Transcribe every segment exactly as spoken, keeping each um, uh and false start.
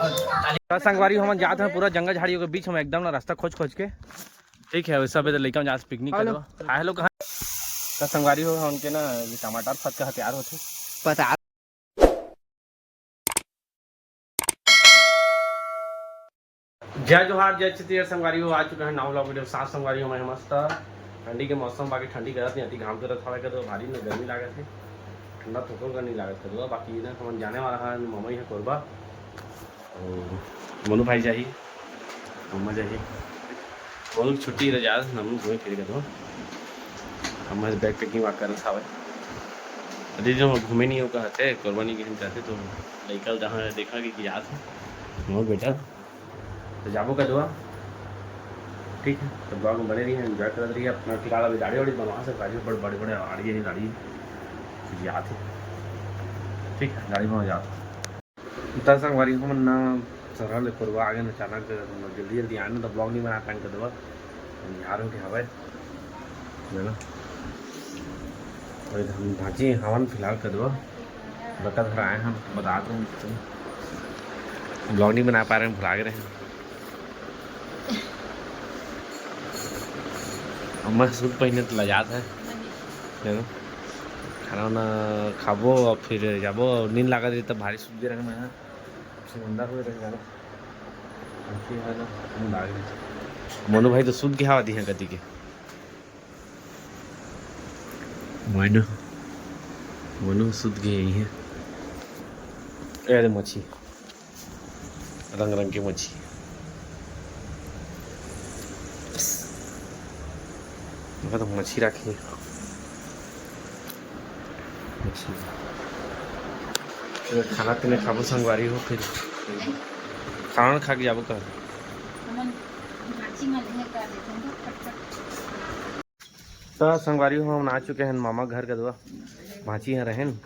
त संगवारी हो, हमन जात हन पूरा जंगल झाड़ी के बीच में, एकदम ना रास्ता खोज खोज के। ठीक है, वैसा भी तो लइका मन जात पिकनिक कर दो। हाय हेलो, कहाँ? त संगवारी हो, हमन के ना ये टमाटर फतका तैयार होथे। पता जय जोहार, जय छत्तीसगढ़ संगवारी हो, आ चुका है नवा vlog video साथ संगवारी हो। मैं मस्त ठंडी के मौसम, बाकी ठंडी करत नहीं, अति घाम करत हवय कदो, भारी न गर्मी लागत है, ठंडा थोको का नहीं लागत कदो। बाकी ना हमन जाने वाला है ममई है कोरबा, और मनु भाई जाही, मम्मा जाही, मनु छुट्टी रह जा, नमन घूमे फिरे कदो। हम बैग पैकिंग वाक करत हवय, अरे जो घूमे नहीं हो कहते, कोरबा नहीं गए कहते, तो लइका जहाँ देखा कि जात है, मोर बेटा तो जाबो कदवा। ठीक है, तो vlog में बने रहिए, एंजॉय करत रहिए। अपना फिलहाल अभी दाढ़ी वाड़ी बनवा से, दाढ़ी बड़े बड़े बड़े आड़ी है, दाढ़ी याद है। ठीक है, दाढ़ी बनवा जात। त संगवारी हमन ना सरहा ले कोरबा आ गेन अचानक, जल्दी जल्दी आए ना, तो vlog नहीं बना पाएन कदवा। यार हो के हवय, है ना? और हम भांची हवन फिलहाल कदवा, बता घर आए हम, बता दूँ। Vlog नहीं बना पा रहे हैं, भुला गए हैं। अब मैं सूट पहने तो लजात है, है ना? खाना वाना खाबो और फिर जाबो, और नींद लागत रही तब भारी सूत गए रहे मैं, समंदर हुए रहे जाना। ठीक है ना, नींद आ गई। मनु भाई तो सूत के हवा दी है कति के। मनु, मनु सुत गए यहीं है। अरे मच्छी, रंग रंग के मच्छी। देखो तो मच्छी रखी है। मच्छी। फिर खाना पीना खाबो संगवारी हो, फिर खाना खा के जाबो का। हमन भांची मन हे कर देथन तो फटफट। त संगवारी हो, हमन आ चुके हैं मामा घर कदवा। भांची यहाँ रहेन,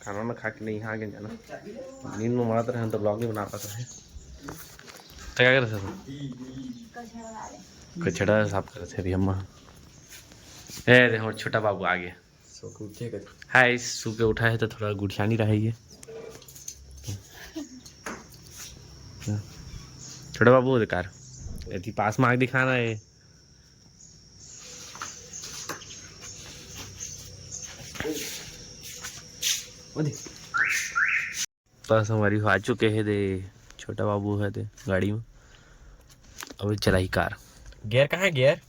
खाना वाना खा के नहीं, यहाँ आगे जाना। नींद में मरत रहेन तो vlog नहीं बना पाता है। तो क्या करत है तू? कचड़ा साफ करत है अभी अम्मा। ए रे, हमार छोटा बाबू आ गया। सो के उठे कर। हाय, सो के उठा है तो थोड़ा गुठियानी रहा है ये। छोटा बाबू, अधिकार यदि पास में आके दिखाना है। ओ दे। बस हमारी हो आ चुके हैं दे, छोटा बाबू है दे गाड़ी में। अभी चलाई कार। गियर कहाँ है, गियर?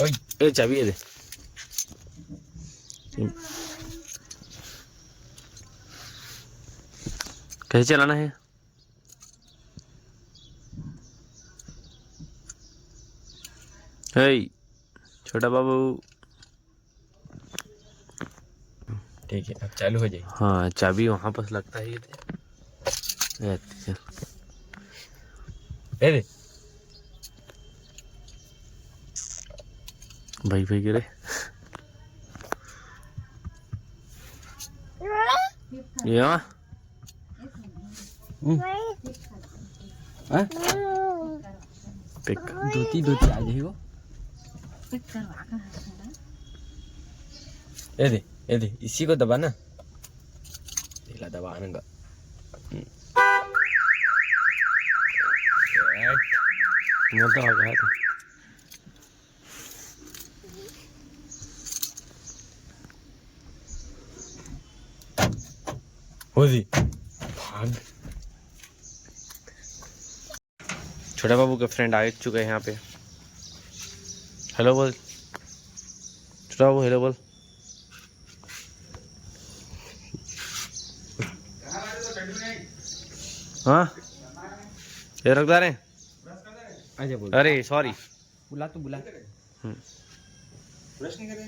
ओए, ए चाबी है दे। कैसे चलाना है? हे छोटा बाबू, ठीक है, अब चालू हो जाए। हाँ, चाबी वहाँ पास लगता है ये। अच्छा। ए दे। भाई, भाई गिरे। या। हम्म। हाँ? पिक। धोती, धोती आ जाएगी वो। ए दे, ए दे, इसी को दबा ना। ढीला दबा आने का। हम्म। मोटा हो गया है तो। हो जी, भाग। छोटा बाबू का फ्रेंड आ चुका है यहाँ पे। हेलो बोल छोटा बाबू, हेलो बोल। हाँ, ये रखदार है। अच्छा बोल। अरे सॉरी। बुला तो बुला। हम्म। ब्रश नहीं करे।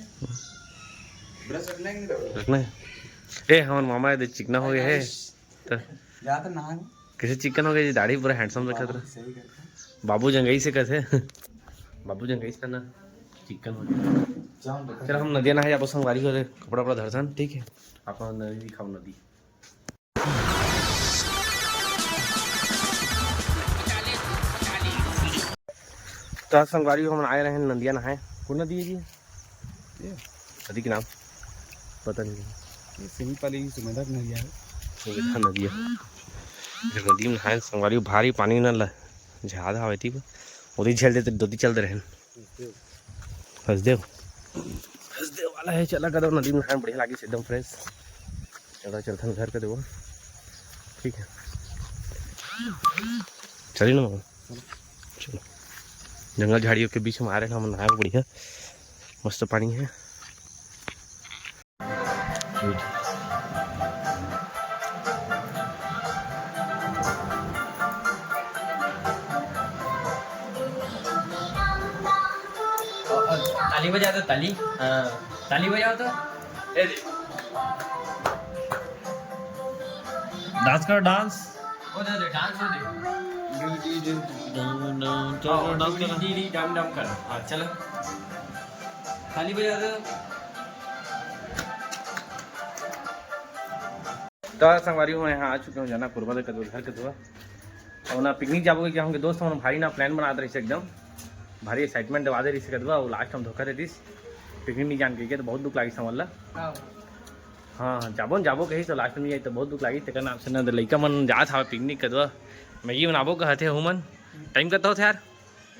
ब्रश रखना है कि नहीं रखना? रखना है। ए, हमारे मामा ये चिकना हो गया है। तो जा तो नहा। कैसे चिकन हो गया जी? दाढ़ी पूरा हैंडसम रखा था। सही करता। बाबू जंगई से कैसे? बाबू जंगई से ना चिकन हो गया। चल, हम नदिया नहाए जाबो संगवारी हो रे, कपड़ा वपड़ा धरथन, ठीक है? आप नदी दिखाओ, नदी। तो आज संगवारी हो, हमन आए रहे नदिया नहाए। कौन नदी है जी? ये? नदी के नाम पता नहीं। ये सिंह पाली सुमेधा नदिया है। सुमेधा नदिया। नदी में नहाए संगवारी, भारी पानी न ल-, ज्यादा हवे ती, ओती झेल देते, दोती चल दे रहन। हंसदेव, हंसदेव वाला है, चला कदम नदी में नहाए, बढ़िया लागिस एकदम फ्रेश। चला चलथन घर कदवा, ठीक है, चली ना मगर। चलो, जंगल झाड़ियों के बीच में आ रहे हैं हम, नहाए बढ़िया, मस्त पानी है। ताली बजा दो, ताली। हाँ, ताली बजाओ तो। ए दे। डांस कर, डांस। वो दे दे, डांस वो दे। D, D, D, D, D, D, हाँ, डांस डी, कर। डी, डी, डम, डम कर। हाँ, चलो। ताली बजा दो। तो संगवारी हो, मैं यहाँ आ चुके हूँ जाना कुरबा दे कदवा, घर कदवा। और ना पिकनिक जाबो के क्या होंगे दोस्त, हम भारी ना प्लान बना दे रही एकदम, भारी एक्साइटमेंट दवा दे रही कदवा, वो लास्ट हम धोखा दे दिस, पिकनिक नहीं जान के, तो बहुत दुख लागी समझ ला। हाँ। हाँ, जाबो न जाबो कही तो लास्ट में जाई तो बहुत दुख लागी। तेकर नाम से ना लइका मन जात हवा पिकनिक कदवा, मैगी बनाबो कहत हे हुमन। टाइम कत होत हे यार?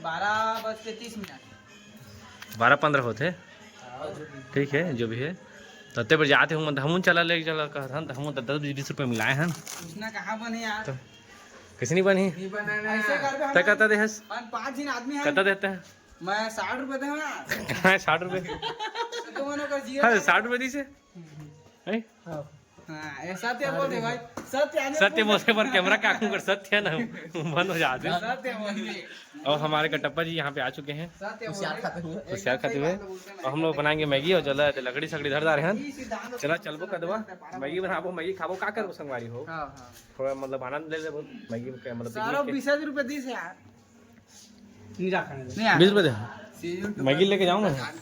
बारह बज के तीस मिनट। बारह पन्द्रह होत हे। हाँ, जो भी। ठीक है, जो भी है। तो अत्ते बर जात हे हुमन, तो हमन चला ले चला कहत हन, तो हमन तो दस बीस रुपये मिलाए हन। उसने कहाँ बने यार? तो कैसे नहीं बनी? नहीं बना ना। ऐसे कर दे तै हमारे। कत्ता देहस? हम पाँच दिन आदमी हैं। कत्ता देते हैं? मैं साठ रुपये दे हूँ ना। कहाँ है साठ रुपये? तो दोनों का जीरो हाँ, कर। साठ रुपये दी से? हैं? हाँ। हाँ, ये सत्य बोल दे भाई। सत्य आने सत्य बोल। बोलते पर कैमरा का आंखों कर सत्य है ना, बंद हो जाते हैं। सत्य बोल दे। और हमारे कटप्पा जी यहाँ पे आ चुके हैं। सत्य बोल होशियार दे। खाते हुए। होशियार खाते हुए। एकदम सही बात बोलते हैं। और हम लोग बनाएंगे मैगी और चला लकड़ी सकड़ी धर डारे हैं। चला चलबो कदवा, मैगी बनाबो, मैगी खाबो, का करबो संगवारी हो? हाँ, हाँ। थोड़ा मतलब आनंद ले लेबो मैगी के, मतलब सारा पिकनिक के। बीस रुपये दी से यार। नहीं रखा है। नहीं यार। बीस रुपये दे। मैगी लेके जाऊँ ना।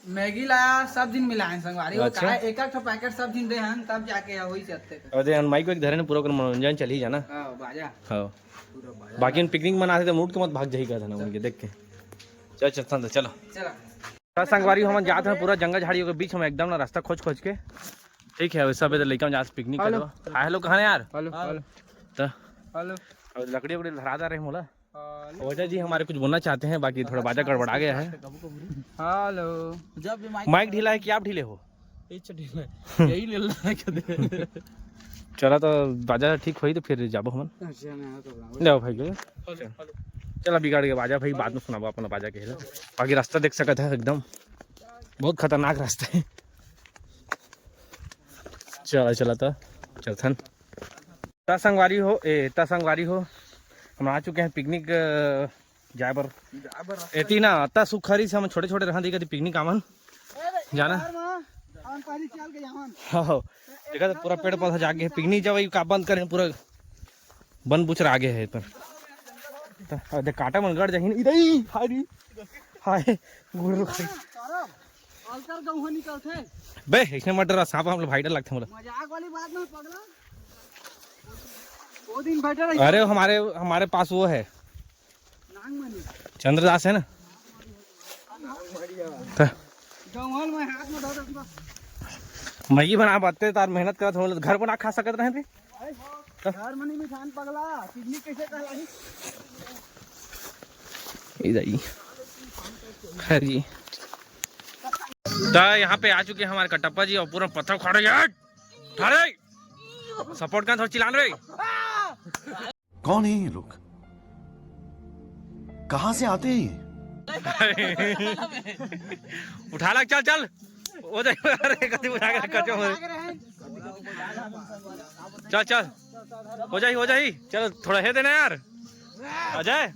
मैगी ला सब दिन मिलाए संगवारी, वो अच्छा। का एक एक ठो पैकेट सब दिन दे हन, तब जाके वही चलते हैं। और दे हन माइक वाइक धरे ने, पूरा ओकर मनोरंजन चल ही जाना। हाँ, बाजा। हाँ। पूरा बाजा। बाकी हम पिकनिक मनाते तो मूड के मत भाग जाही कहत हन उनके देख के। चल, चल, चल, चलो। चला। तो संगवारी हमन जात हन पूरा जंगल झाड़ियों के बीच में एकदम ना रास्ता खोज खोज के। ठीक है, वैसा भी तो लइका मन जात picnic hello. Kadwa. Hi hello कहाँ यार? हेलो, हाँ। हेलो। तो हेलो। और लकड़ी उकड़ी धरा रहे मोला। हेलो। ओझा जी हमारे कुछ बोलना चाहते हैं, बाकी थोड़ा बाजा गड़बड़ा गया है। हेलो। जब भी माइक माइक ढीला है कि आप ढीले हो? यही ढीला है। यही ले ला के दे। चला तो बाजा ठीक होई तो फिर जाबो हमन। अच्छा, मैं तो बना। ले आओ भाई के। Hello, hello. चला बिगाड़ के बाजा भाई, बाद में सुनाबो अपन बाजा के हेला। बाकी रास्ता देख सकत है एकदम बहुत खतरनाक रास्ता है। चला, चला त चलथन। त संगवारी हो, ए, त संगवारी हो, हम आ चुके हैं पिकनिक, अ, जाए बर। जाए बर रास्ता एती ना, अत्ता सुखरी से हम छोटे-छोटे रहन दी कदी पिकनिक आवन। ए, जाना। यार माँ, हम पहले चल के जावन। हाँ, हो। देखा तो पूरा पेड़ पौधा जागे, पिकनिक जावे, का बंद करें, पूरा बन बुचरा आगे है पर। त, अ, देख काटा मन गड़ जाही ना, इधर ही, हाय रे, हाय, गोड़ रुक। सारा अलकर गौहा निकलथे। बे, इसने मत डरा, सांप हम लोग भाई डर लगथे मोला। मजाक वाली बात ना पगला। वो दिन बैठे रही। अरे, हमारे, हमारे पास वो है। नांगमणि। चंद्रदास है ना? त। जंगल में हाथ में धर रखबा। मैगी बना बत्ते तार मेहनत करत हो, घर बना खा सकत रहे थे। घर मनी मिठान पगला, पिकनिक कैसे कहलाई? इधर ही। खैर जी। त यहाँ पे आ चुके हैं हमारे कटप्पा जी और पूरा पत्थर खड़े हैं। खड़े। सपोर्ट का थोड़ा चिल्लान रे। कौन है ये लोग? कहाँ से आते हैं ये? उठा ला, चल, चल। हो जाए, अरे, कति उठा के कचो हो। चल, चल। हो जाई, हो जाई। चल, थोड़ा हे देना यार। अजय,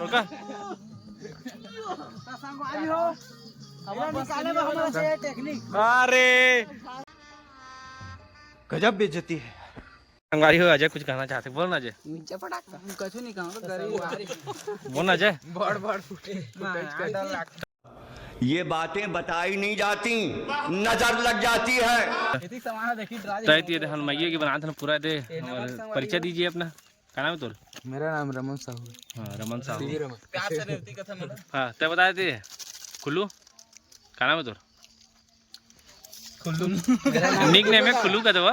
थोड़ा। संगवारी हो। अब निकाले में हमारा से टेक्निक। अरे। गजब बेइज्जती है। संगवारी हो, अजय कुछ कहना चाहते, बोल ना अजय। नीचे पटाख। हम कछु नहीं कहूँगा, गरीब आदमी। बोल ना अजय। बड़ बड़ फुटे। हाँ, फुटे, आटा लाख। ये बातें बताई नहीं जाती, नजर लग जाती है। एतिक सामान देखी, डरा तय जाएगा। ये हन मैया की बनात हन पूरा दे। ए, नमक हमारे संगवारी परिचय हो। दीजिए अपना। का नाम है तोर? मेरा नाम रमन साहू है। हाँ, रमन साहू। सीवी रमन। प्यार से रेवती कथा मन। हाँ, तय बता दे। कुल्लू, का नाम है तोर? निक नेम है खुल्लू कदवा।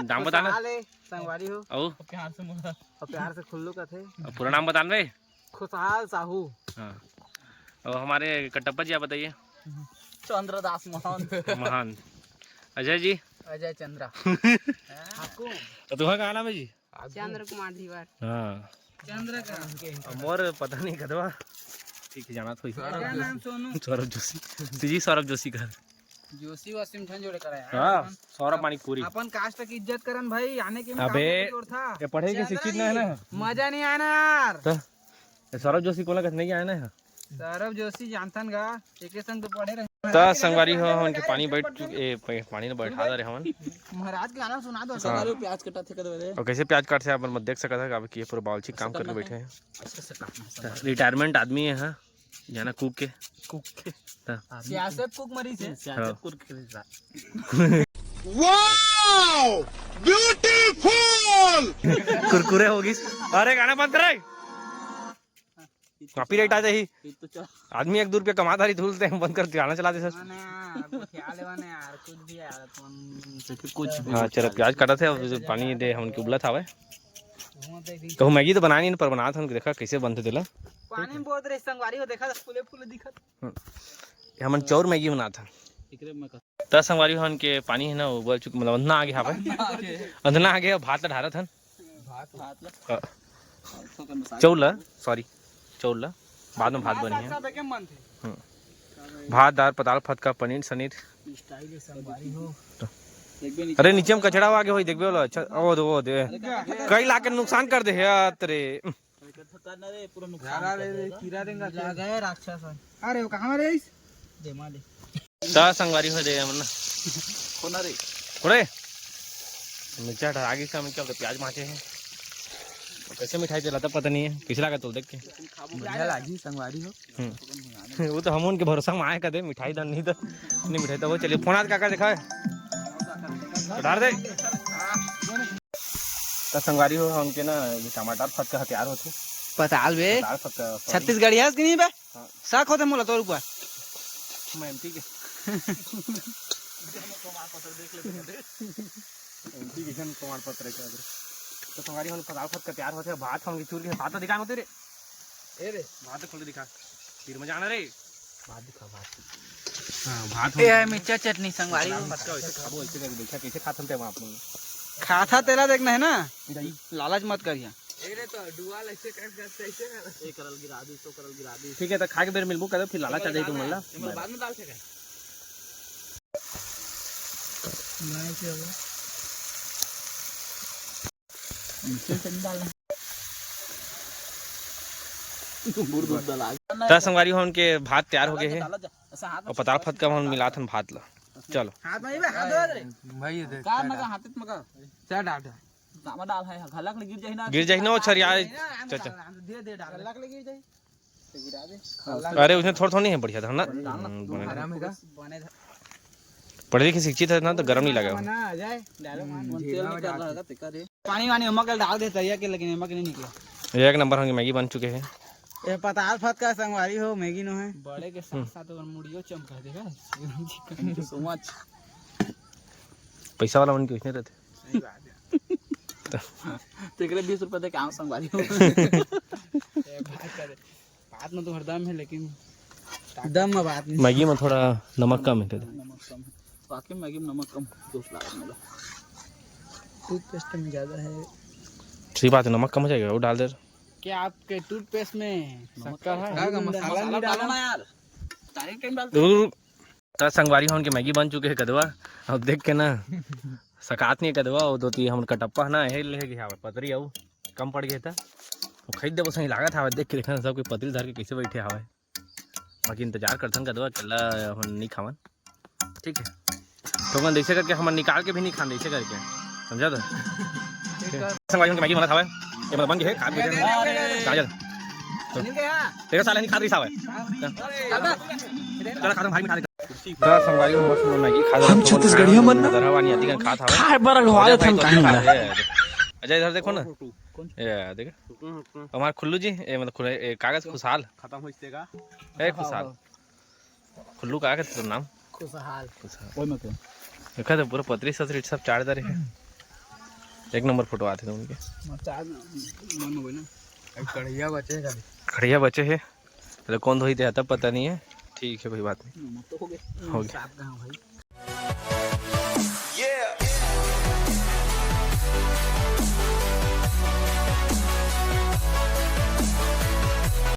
नाम बताना। खुशहाल है, संगवारी हो। अउ? प्यार से मोला। अउ प्यार से खुल्लू कथे। अउ पूरा नाम बताना रे। खुशहाल साहू। हाँ। अउ हमारे कटप्पा जी, आप बताइए। चंद्रदास महंत। महंत। अजय जी। अजय चंद्रा। अउ तुम्हारा का नाम है जी? चंद्र कुमार धीवर। हाँ। चंद्रकांत। अउ मोर पता नहीं कदवा। ठीक है, जाना तो ही। मेरा नाम सोनू। सौरभ जोशी। जी, सौरभ जोशी का। जोशी वाशिंग ठन जोड़े करा यार। हाँ, सौरभ मानिकपुरी। अपन कास्ट की इज्जत करन भाई, आने के में अबे, कास्ट की जोड़ था। ये पढ़े के शिक्षित ना है ना? मजा नहीं आया ना यार। तो ये सौरभ जोशी कोला कथने के आया ना है? सौरभ जोशी जानथन गा, एके संग तो पढ़े रहे। त संगवारी हो, हमन के पानी बैठ चुके, ए, प-, पानी ने बैठा दे रहे हमन। महाराज के गाना सुना दो। हाँ। सौरभ प्याज कटा थे कदे रे। अउ कैसे प्याज काट से आप मन देख सकत है, अब कि ये पूरा बावलची काम करके बैठे हैं। अच्छा से काटना है, समझ। रिटायरमेंट आदमी है, हाँ। जाना कुक के। कुक के। हाँ। सियासत कुक मरीज है। सियासत हाँ। कुक के मरीज है। Wow! Beautiful! कुरकुरे होगी। अरे गाना बंद करे। कॉपीराइट आ जाही। आदमी एक दो रुपया कमात हरी, धूल ते बंद कर गाना चला दे सर। मने यार, कुछ यार, मने यार, कुछ भी यार, तुम कुछ भी हाँ, चलो, प्याज काटा थे, अब पानी दे, हमन के उबलत हवे। कहूँ मैगी तो बनाए नहीं, पर बनात हन, देखा कैसे बनथे तेला। पानी में बहुत रे संगवारी हो, देखा फूले फूले दिखत। हम्म। ये हमन चाउर मैगी बनात हन। त संगवारी हो, हमन के पानी है ना, उबल चुक, मतलब अंधना आगे हावे। अंधना आगे, भात ला ढारत हन। भात, भात ला। हाँ। चाउर ला, सॉरी, चाउर ला। बाद में भात बनी है। सब एके मन थे। हम्म। भात, दाल, पताल, फतका, पनीर, सनीर। स्टाइल है संगवारी हो। अरे नीचे में कचरा आगे होई, देखबे वाला। अच्छा, ओ दे, ओ दे। कई लाख के नुकसान कर दे है, अरे। पूरा नुकसान कर देगा। कीड़ा देंगा। लगा है राक्षस है। अरे वो कहाँ रे इस? दे माले। त संगवारी हो दे हमन ना। कोना रे? कोड़े? मिर्चा ढरा गिस का, मिर्चा के प्याज माचे है। कैसे मिठाई चला था पता नहीं है, पिछला का तो देख के। बढ़िया लागी संगवारी हो। हम्म। वो तो हम उनके भरोसा में आए कदे, मिठाई दन नहीं तो, नहीं मिठाई तो वो चलिए, फोन आज काका देखा है? तो डाल दे। त संगवारी हो, हमके ना टमाटर फटका हथियार होथे। पताल बे। पताल फटका, sorry। छत्तीसगढ़िया है कि नहीं बे? हाँ। शक होथे मोला तोर ऊपर। मैं एमपी के। एमपी के जन प्रमाण पत्र है क्या? तो संगवारी हम पताल फटका तैयार होथे, भात हम चूर के भात तो दिखान होथे रे। ए रे, भात खोल के दिखा। फिर मजा आना रे। भात दिखा, भात। हाँ, भात ए है मिर्चा चटनी संगवारी। पताल फटका वैसे खाबो, ऐसे करके देखा कैसे खात हम आप लोग। खाता तेला देखना है ना। लालच मत करिया। ए रे तो डुआ ले से कर कर से कर। एक करल गिरा दी, सौ करल गिरा दी। ठीक है, तो खा के बेर मिलबो करो, फिर लाला चल जाई तुम मल्ला। बाद में डाल सके। नहीं से हो। नीचे से नहीं डालना। बुर दूध डाला। त संगवारी हो, उनके भात तैयार हो गए हैं। डाला जा। ऐसा हाथ में और पताल फटका हम मिलात हन भात ला। चलो। हाथ में ही बे, हाथ धो दे। भाई ये देख। का मगा हाथ में मगा। क्या डाल दे? कामा डाल है, घलक ले गिर जाही ना। गिर जाही ना, वो छरिया। चाचा। धीरे धीरे डाल। घलक ले गिर जाही। अरे, उसमें थोड़ा थोड़ा नहीं है, बढ़िया था ना। हम्म, बने। पढ़े लिखे शिक्षित है ना, तो गरम नहीं लगा। पानी वानी हम कल डाल देता है कि, लेकिन एमा के नहीं निकला। एक नंबर हमके मैगी बन चुके हैं। ये पताल फटका संगवारी हो, मैगी नो है। बड़े के साथ साथ ओकर मुड़ियो चमका देगा। So much। पैसा वाला मन के उसने रहते। सही बात है। तेकरे बीस रुपए दे के आम संगवारी हो। ए, बात करे। बात में तो हरदम है, लेकिन दम में बात नहीं। मैगी में थोड़ा नमक कम है। नमक कम है। वाकई में मैगी में नमक कम दोस्त लगा मुझे। टूथपेस्ट में ज़्यादा है। सही बात है, नमक कम हो जाएगा, वो डाल दे। क्या आपके टूथपेस्ट में शक्कर है? का, का मसाला नहीं डालो ना यार। डायरेक्ट टाइम डालते हैं। त संगवारी हो, उनके मैगी बन चुके हैं कदवा। अब देख के ना सकात नहीं कदवा, वो दो तीन हमन कटप्पा ना है, ले गया पतरी आऊ कम पड़ गया था। वो खरीद देबो सही लागत हवे, देख के देखना सब कोई पतरी धर के कैसे बैठे हवे। बाकी इंतजार करथन कदवा, अकेला हमन नहीं खावन, ठीक है? तो अपन जैसे करके हमन निकाल के भी नहीं खान, जैसे करके, समझा तो? संगवारी हो, उनके मैगी बनत हवे, ये मतलब बन गए है, खा के बैठे हैं। गाजर। तेरे साले नहीं खात रही सावे। चला खा, भाई, मिठा दे। त संगवारी हो, मस्त मैगी खा हम छत्तीसगढ़िया मन ना नजर हवा नहीं आती, खात हवे। खाए बर अगवा देत हन काहे ना। अच्छा, इधर देखो ना। ये देख। हमार खुल्लू जी, ए, मतलब खुले-, ए, कागज खुशहाल। खत्म हो इससे का? ए, खुशहाल। खुल्लू का कहते तेरा नाम? खुशहाल। खुशहाल। ओए मत कर। देखा तो पूरा पतरी सतरी सब चाड़ डारे हे। एक नंबर फोटो आथे तुमन के। मचा मन हो गई ना। अभी कढ़ैया बचे हे खाली। खड़िया बचे हे। अरे कौन धोई दे तब पता नहीं है। ठीक है, कोई बात नहीं। मत तो हो गए। हो गया। साफ कहाँ भाई?